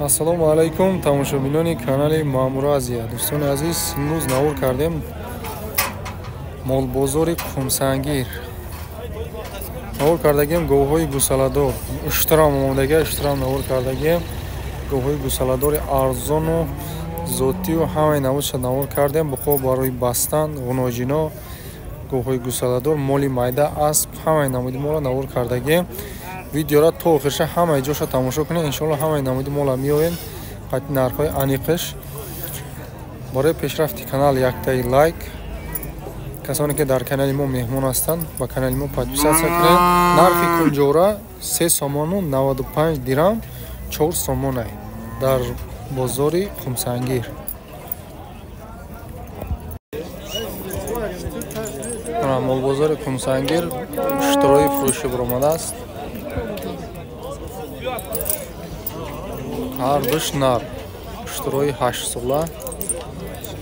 Ассалому алайкум, тамошобинони канали Маъмура Азия. Дӯстони азиз, имрӯз навор кардем молбозори Қумсангир. Навор кардагем говҳои гусаладор. Уштурам омодага, уштурам навор кардагем. Говҳои гусаладори арзону зотию ҳамаи навудша навор кардем. Буқо барои бастан, ғуноҷино, говҳои гусаладор, моли майда, асп, ҳамаи намуди мола навор кардагем. Видеора то охирша ҳамаи ҷоша тамошо кунед. Иншоалло ҳамаи намуди мола меоем қати нархҳои аниқиш. Барои пешрафти канал яктаи лайк. Касоне ки дар канали мо меҳмон ҳастанд, ба канали мо подписатсия кунед. Нархи кунҷора 3 сомону 95 дирам, 4 сомонай дар бозори Қумсангир. Молбозори Қумсангир уштурои фурӯшӣ баромадааст. Ҳар душ нар уштурои 8 сола,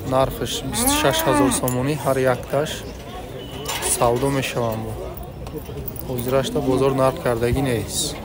нархаш 26 000 сомонӣ, ҳар якташ савдо мешаванд. Ҳозирашта бозор нарх кардагӣ нест.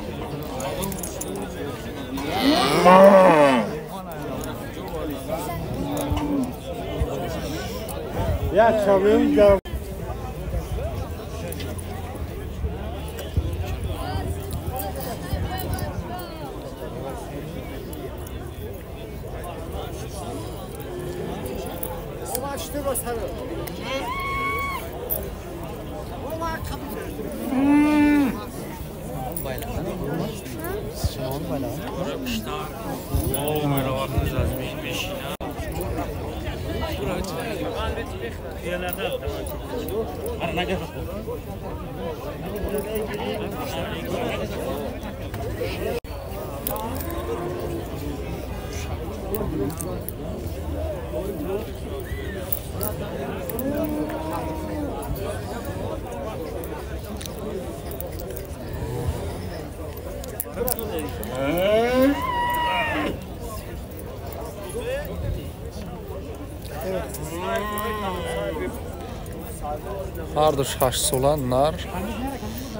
Ҳар душ 8 сола нар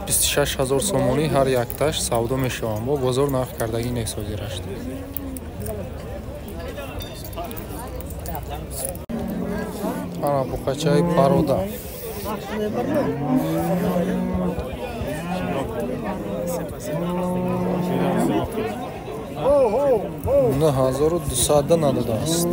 26 000 сомонӣ, ҳар якташ савдо мешаванд. Бо бозор нарх кардагӣ нест ҳозирашт. Ана буқачаи парода. Нӯ ҳазору дусада надодааст.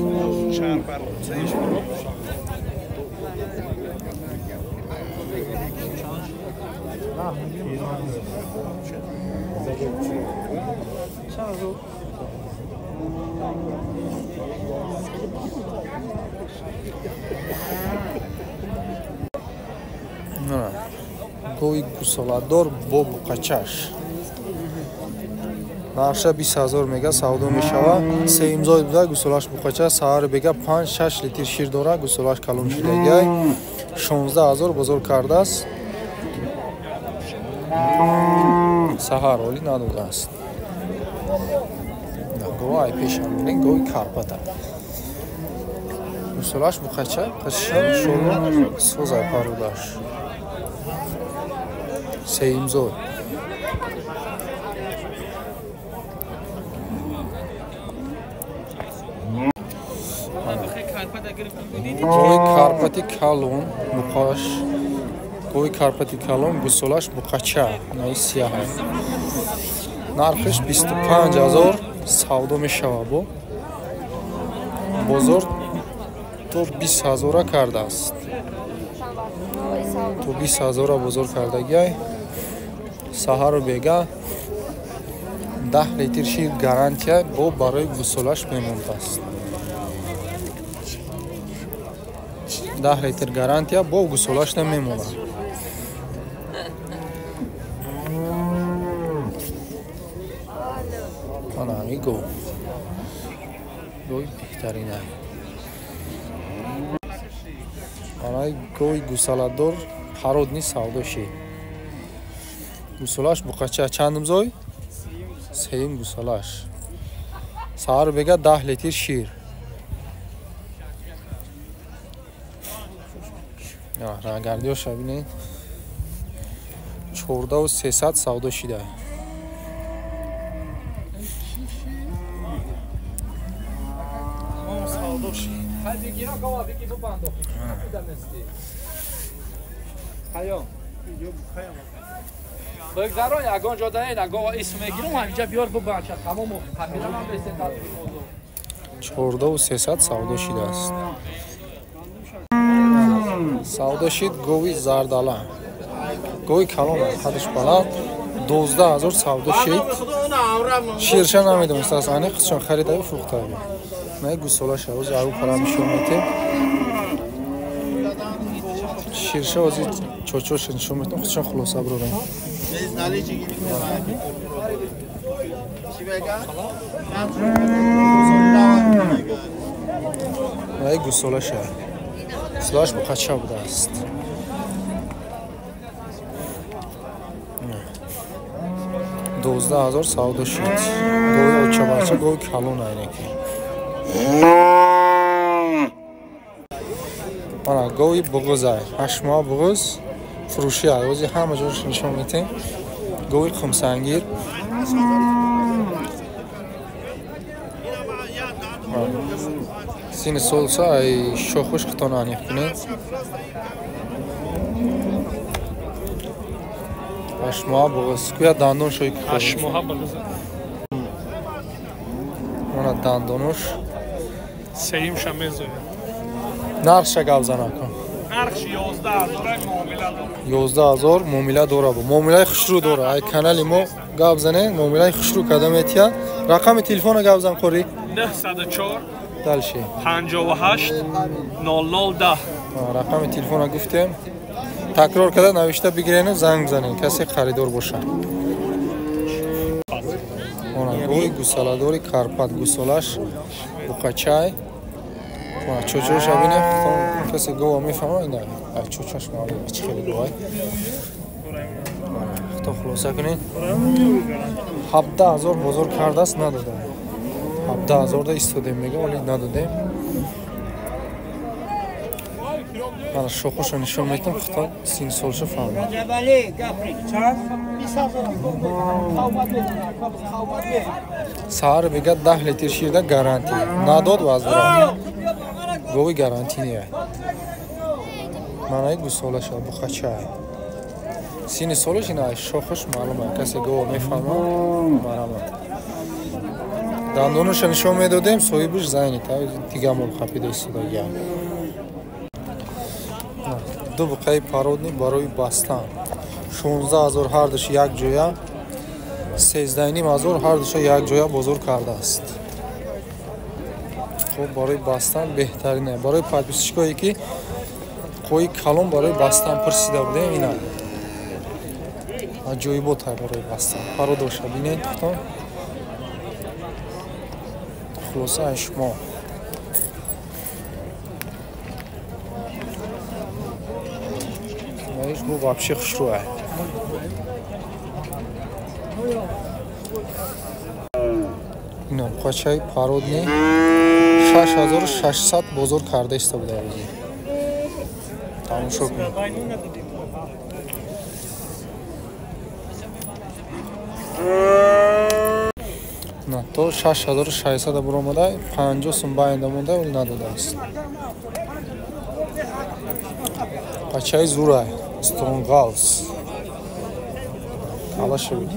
Гови гусоладор бо буқачаш. Нарша 20 000 мега савдо мешава. Сеимзой буда, гусолаш буқача, саҳар бега 5-6 литр шир дора, гусолаш калон шудагай. 16 000 бозор кардааст. Саҳар олӣ надодааст. Гова ай пешам бинед, гови карпата. Гусолаш буқача, қашшон шоло созай парудаш. Сеимзой. Гови карпати калон буқаш, гови карпати калон гусолаш буқача, наи сияҳа. Нархиш 25 000 савдо мешава. Бо бозор то 20 000 кардааст. То 20 000 бозор кардагиай. Саҳару бега 10 литр шир гарантия бо барои гусолаш мемондааст. 10 литр гарантия бо гусолаш намемонад. Ана ҳами гов. Гови беҳтарина. Ана гови гусаладор пародни савдо шид. Гусолаш буқача чандум зой? Сеюм гусолаш. Саҳару бега 10 литр шир. Рангардиёша бинед. 14 300 савдо шида. بگذارون یگان جا داره نگاه اسم میگیرم همینجا بیار ببند چه تمام قبیله من بسید. 14300 савдо шидааст. Савдо шид гови зардала. Гови калон қадаш баланд 12000 савдо шид. Ширша намедонистааст, ани қисчон харидаю фурӯхтаю. На гусолаша ози ару пара нишон метем. Ширша ози чочоша нишон метем, қисчон хулоса бирорем. Ай гусолаша. Гусолаш буқача будааст. 12000 савдо шид. Гови очабача, гови калон айнеки. Ана гови буғуз ай. 8 моҳ буғуз фурӯши ай. Ози ҳама ҷош нишон метем. Гови қумсангир. Сини солса ай шохуш хитона аниқ кунед. 8 моҳ буғуз. Куя дандон шои ки 8 моҳ буғуз. Она дандонуш. Сеюм ша мезояд. Нархша гап зана кун. Нархш 11000 муомила дорад. 11000 муомила дорад. Муомилаи хушрӯ дорад. Ай канали мо гап зане, муомилаи хушрӯ када метия. Рақами телефона гап зан қори. 904 дальше 58 00 10. Рақами телефона гуфтем. Такрор када навишта бигирену занг занен, касе харидор бошад. Она гови гусаладори Карпат, гусолаш буқачай. Она чочоша бинем, касе гова мефаҳмад, ина ай чочош маълум чӣ хеле говай. Хто хулоса кунед. 17000 бозор кардааст, надода. 17000 да истодем мегам, вале надодем. Мана шохошо нишон метам, хто синсолшо фаҳмад. Саҳар бега 10 литр ширда гарантӣ. Надод вазра. Гови гарантӣ не. Манаи гусолаша бухача. Сини солаш ина шохош маълум аст. Касе гова мефаҳмад, марамад. Дандоноша нишон медодем, соҳибаш зайни, та дига мол хапида истодагия. Ду буқаи пародни барои бастан. 16000 ҳардуш як ҷоя, 13500 ҳардуша як ҷоя бозор кардааст. Хуб, барои бастан беҳтарине. Барои подписчикое ки қои калон барои бастан пурсида будем, ина аҷоибот ҳай барои бастан. Пародоша бинед худтон. Хулоса ай шумо. Иш бу вообще хушрӯ ай. Ина буқачаи пародни 6600 бозор карда истода буда ози. Тамошо кунед. На то 6600 буромада, 50 сум байнда монда, вале надодааст. Бачаи зурай, Стоунгалс. Калаша бид.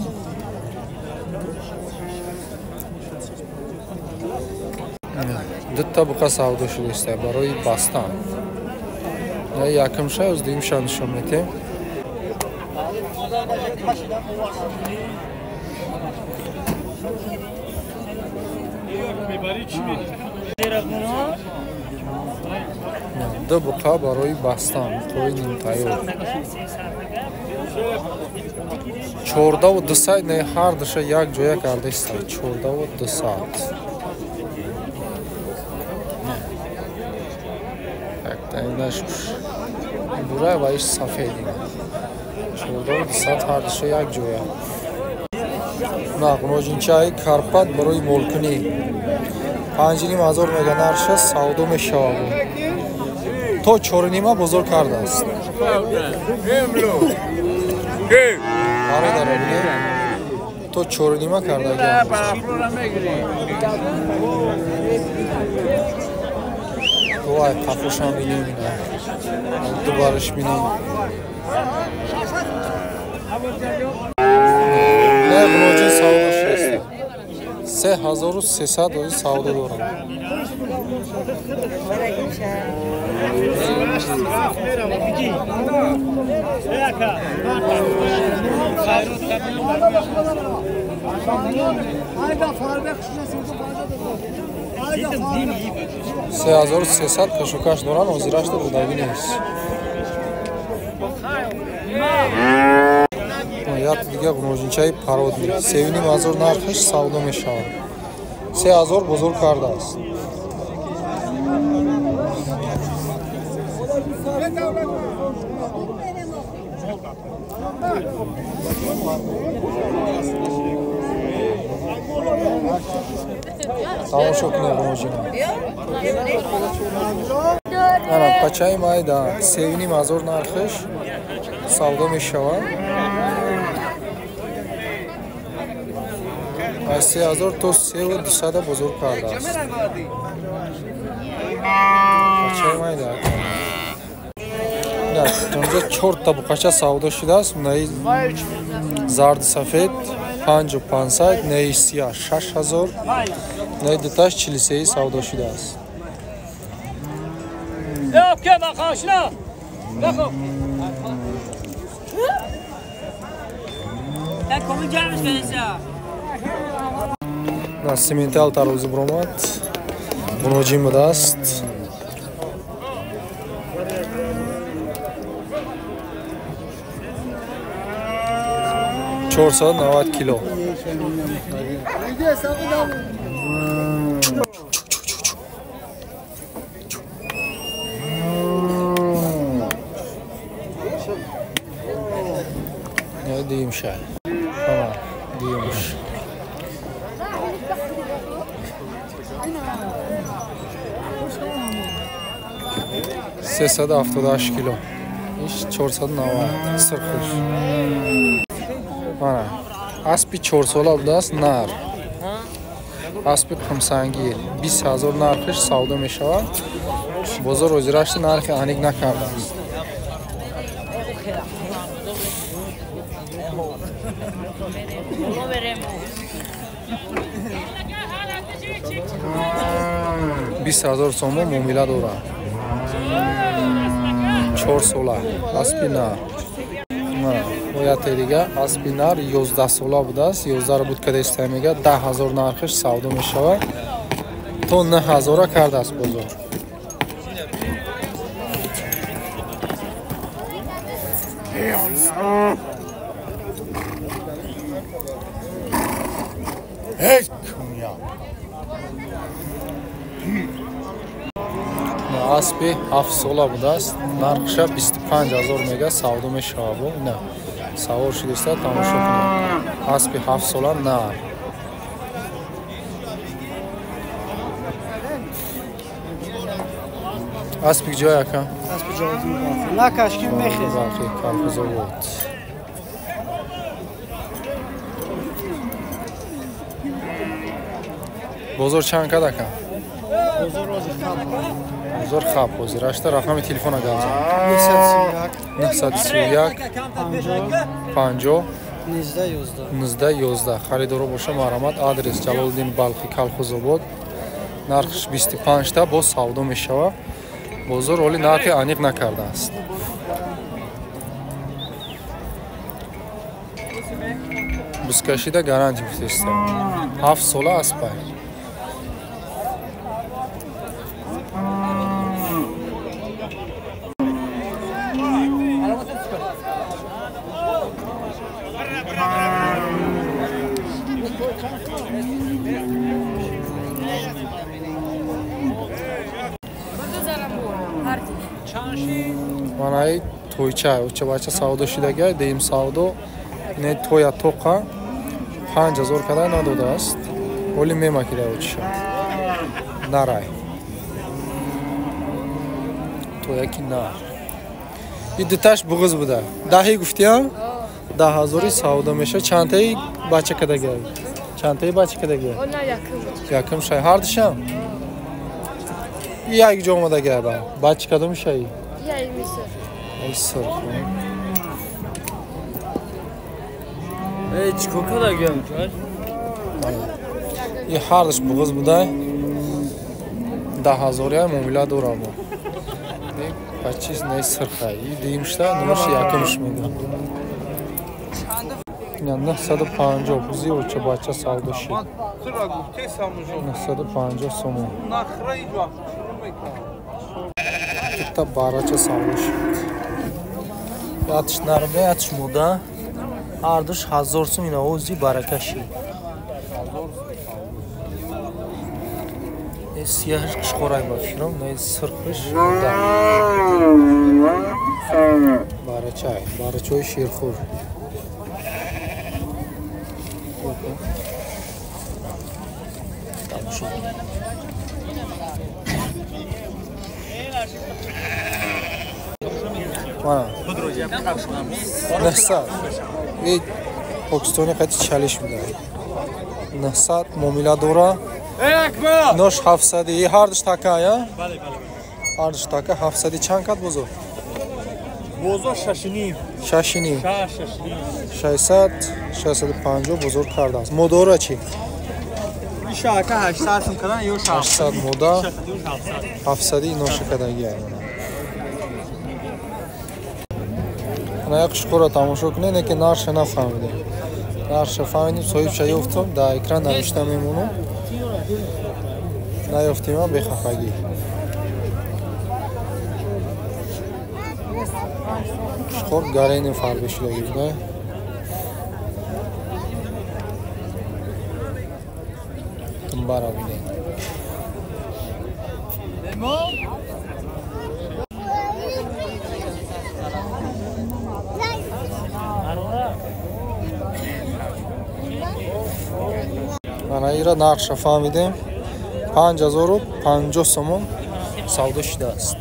Дута буқа савдо шудааст барои бастан. Якумша оз дуюмша нишон метем. Ду буқа барои бастан, буқаҳои нимтайёр. 14200 не ҳардуша як ҷоя карда истад. 14200. Яктаинаш бура ва иш сафед ина. 14200 ҳардуша як ҷоя. Нағноҷинчаи Карпат барои молкунӣ. 5500 мега нарша савдо мешавад. То 4.5 бозор кардааст. Бародаро бинед, то 4.5 кардагиам. Говай қафошам бинем, дубараш бинем. Не ғуноҷин савдо шудаст. 3300 ози савдо дорам. 3300 кашокаш дорам, ҳозирашда будагӣ нест. Як дига ғуноҷинчаи пародӣ. 3500 нархаш савдо мешавад. 3000 бозор кардааст. Тамошо кунед ғуноҷина. Ана пачаи майда 3500 нархаш савдо мешавад. Аз 3000 то 3200 бозор кардааст. Пачаи майда. Онҷо 4 табуқача савдо шудааст. Наи зарди сафед 5500, наи сиёҳ 6000, наи дуташ 43 савдо шудааст. На симентал тарӯзи буромад, ғуноҷин будааст. 490 кило. Димша. Димш. 378 кило. Иш 490 сирхуш. Мана аспи 4 сола будааст, нар. Аспи қумсангир 20000 нархиш савдо мешавад. Бозор ҳозирашти нархи аниқ накардааст. 20000 сомон муомила дорад. 4 сола аспи нар. Ояте дига аспи нар 11 сола будааст. 11 буд када мега 10000 нархиш савдо мешавад. То 9000 кардааст бозор. Аспи 7 сола будааст. Нархша 25000 мега савдо мешавад. На савор шудааст, тамошо кунед. Аспи 7 сола нар. Аспи ҷой ака? Аспи ҷой на кашки мехез. Балхи колхозобод. Бозор чанд кад ака? Бозор рози хаб. Бозор хаб ҳозир. Ашта рақами телефона гап зан. 931 931 50 19 11 19 11. Харидоро боша марҳамат. Адрес Ҷалолиддин Балхи, Колхозобод. Нархш 25 та боз савдо мешавад. Бозор оли нархи аниқ накардааст. Бузкашида гарантия гуфтеста. 7 сола аспай. Манаи тойча, оча бача савдо шудага, деим савдо не тоя тоқа 5000 када надодааст. Оли мемакида очиша. Нарай. Тояки нар. И дуташ буғуз буда. Даҳи гуфтиям? 10000 савдо меша. Чандтаи бача кадага? Чандтаи бача кадага? Якум шай. Ҳар душам? Як ҷо омадага ба. Бачи кадом шаи? Яй миср. Ай сир. Эй, чико кадагам? И ҳардаш буғыз будай. 10 000 муомила дорам. Бачи не сирхай. И дуюмшта, нумаш якумш мега. 950 бузи оча бача савдо шид. 950 сомон. Тукта барача савдо шид. Ятш нарме, ятш муда. Ҳардуш 1000 сум ина ози барака шид. Сияҳаш қишқорай ба фикрам, не сирхиш да. Барачай, барачои ширхӯр. Мана. 900. И Покистони қати чалиш буда. 900 муомила дора. Нош 700. И ҳардуш така, я? Бале, бале. Ҳардуш така 700 чанд кат бозор? Бозор 6.5. 6.5. 6.5. 600, 650 бозор кардааст. Модора чӣ? Ишака 800 сум кардан ё 800 мода. 700 иноша кадаги аймана. Ана як қишқора тамошо кунед, не ки нарша нафаҳмидем. Нарша фаҳмидем, соҳибша ёфтам, дар экран навишта мемонам. Наёфтимам бехафагӣ. Қишқор гарени фарбе шудагӣ буда. Думбара бинед. Ана ира нархша фаҳмидем. 5050 сомон савдо шудааст.